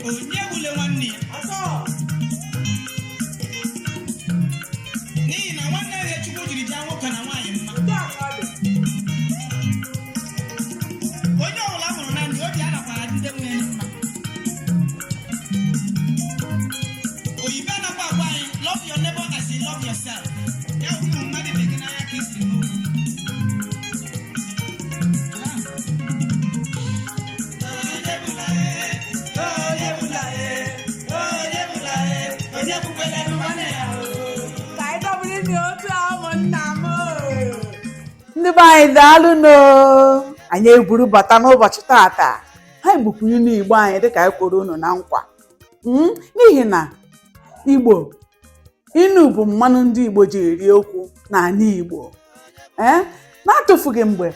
Onye egbule nwanne ya, n'ihi na nwanne ihe Chukwu jiri jaa nwoke na nwaanyị mma. Onye ọbụla hụrụ na ndụ obi anakwara adịde nwunye mma. Oyibo anakwa agwa anyị, "Love your neighbor as you love yourself." Ya bụ, ịhụ mmadụ ibe gị n'anya ka i siri hụ onwe gị. Onye bụla e, onye bụla e, onye bụla e, onye bụkwala nwanne ya o. Ka anyị dọbiri n'otu a, ụmụnna m. Ndị be anyị, daalụ nụ. Anyị eburu bata n'ụbọchị tata, anyị bụkwa inu Igbo anyị dịka anyị kwere unu na nkwa. N'ihi na Igbo, inu bụ mmanụ ndị Igbo ji eri okwu n'ala Igbo. Ee, na-atụfughị mgbe.